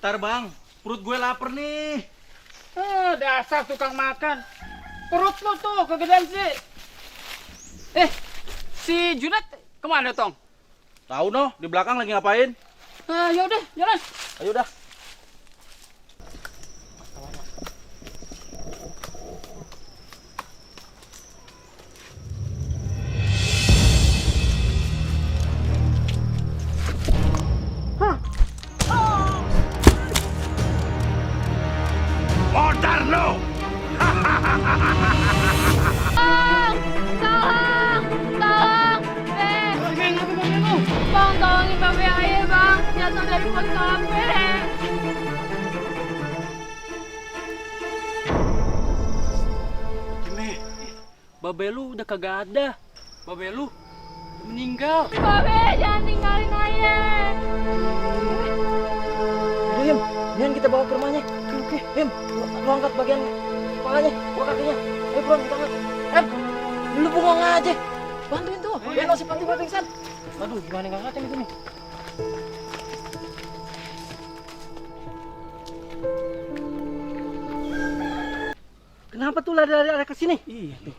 Bentar bang, perut gue lapar nih. Dasar tukang makan. Perut lu tuh kegedean sih. Si Junet kemana Tong? Tahu noh, di belakang lagi ngapain? Yaudah, jalan. Ayo dah. Modar lo! Tolong! Tolong! Bang, tolongin babe ayah, Bang. Jatuh dari pot kafe. Cime, babe lu udah kagak ada. Babe lu meninggal. Babe, jangan tinggalin ayah. Udah, Him. Nian kita bawa ke rumahnya. Oke, Him. Lu angkat bagian kepalanya, gua kakinya. Ayo, Bro, kita angkat. Him, lu bengong aja. Bantuin tuh. Biar si Panti pingsan. Aduh, gimana ngangkatnya itu nih? Kenapa tuh lari-lari ke sini? Iya tuh.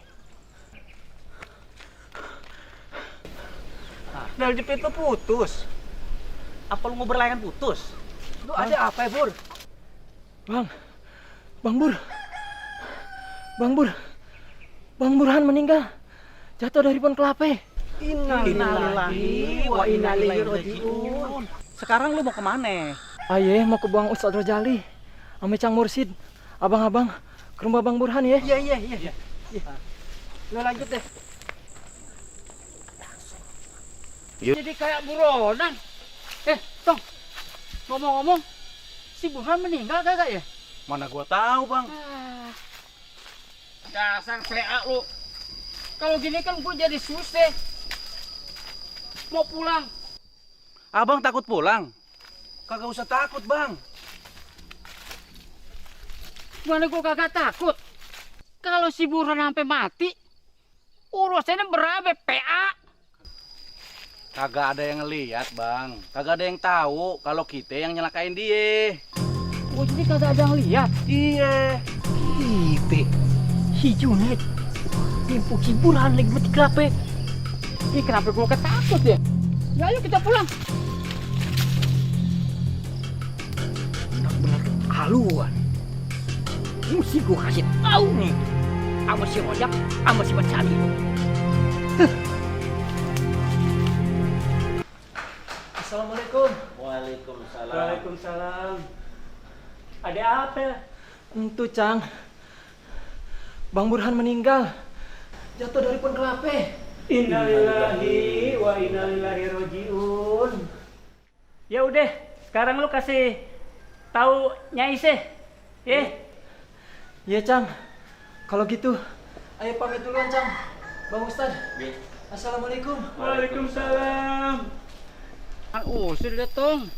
Dari jepit lu putus. Apa lu mau berlayan putus? Lu ada apa ya, Bur? Bang Bur. Bang Burhan meninggal. Jatuh dari pohon kelapa. Innalillahi wa inna ilaihi raji'un. Sekarang lu mau kemana? Aye, mau ke Bang Ustadz Rojali. Ame Cang Mursid. Abang-abang ke rumah Bang Burhan ya. Iya. Lu lanjut deh. Jadi kayak buronan. Tong. Ngomong-ngomong, si Burhan meninggal kagak ya? Mana gua tahu bang. Dasar PA lu. Kalau gini kan gue jadi susah. Mau pulang. Abang takut pulang? Kagak usah takut bang. Mana gue kagak takut. Kalau si Burhan sampai mati, urusannya berabe PA. Kagak ada yang ngeliat bang. Kagak ada yang tahu kalau kita yang nyelakain dia. Oh jadi kagak ada yang lihat. Iya. Ipe. Si Junet. Timpuk si Burhan lagi mati kelapa. Ih kenapa gue ketakut ya? Ya ayo kita pulang. Benar-benar kehaluan. Mesti gue kasih tahu nih. Sama si Rojak, sama si Bacali. Assalamualaikum. Waalaikumsalam. Waalaikumsalam. Ada apa? Entu Cang. Bang Burhan meninggal. Jatuh dari pohon kelapa. Innalillahi wa inna ilaihi raji'un. Ya udah, sekarang lu kasih tahu Nyai Seh. Iya Cang. Kalau gitu, ayo pamit duluan Cang. Bang Ustad. Assalamualaikum. Waalaikumsalam. Kan usil dia Tong.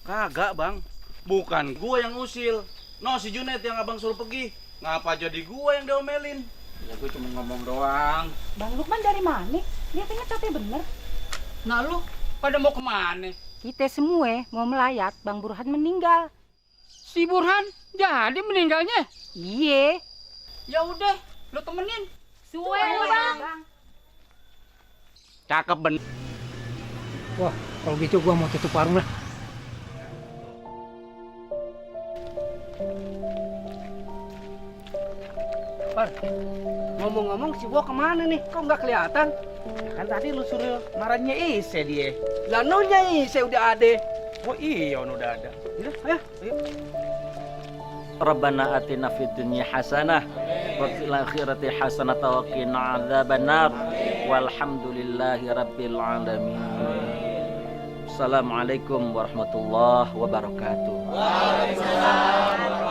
Kagak bang. Bukan gua yang usil. No si Junet yang abang suruh pergi. Ngapa jadi gua yang diomelin? Ya gue cuma ngomong doang. Bang Lukman dari mana? Lihatnya capek bener. Nah lu pada mau kemana? Kita semua mau melayat Bang Burhan meninggal. Si Burhan jadi meninggalnya? Iya. Ya udah, lu temenin. Suwe Bang. Cakep bener. Wah, kalau gitu gua mau tutup warung lah. Par, ngomong-ngomong si Gua kemana nih? Kok nggak kelihatan? Ya kan tadi lu suruh marahnya Ise dia. Lah nunya Ise udah ada. Oh iya udah ada. Ayo. Rabbana atina fid dunya hasanah wa fil akhirati hasanah wa qina adzabannar walhamdulillahi rabbil alamin. Assalamualaikum warahmatullahi wabarakatuh. Waalaikumsalam.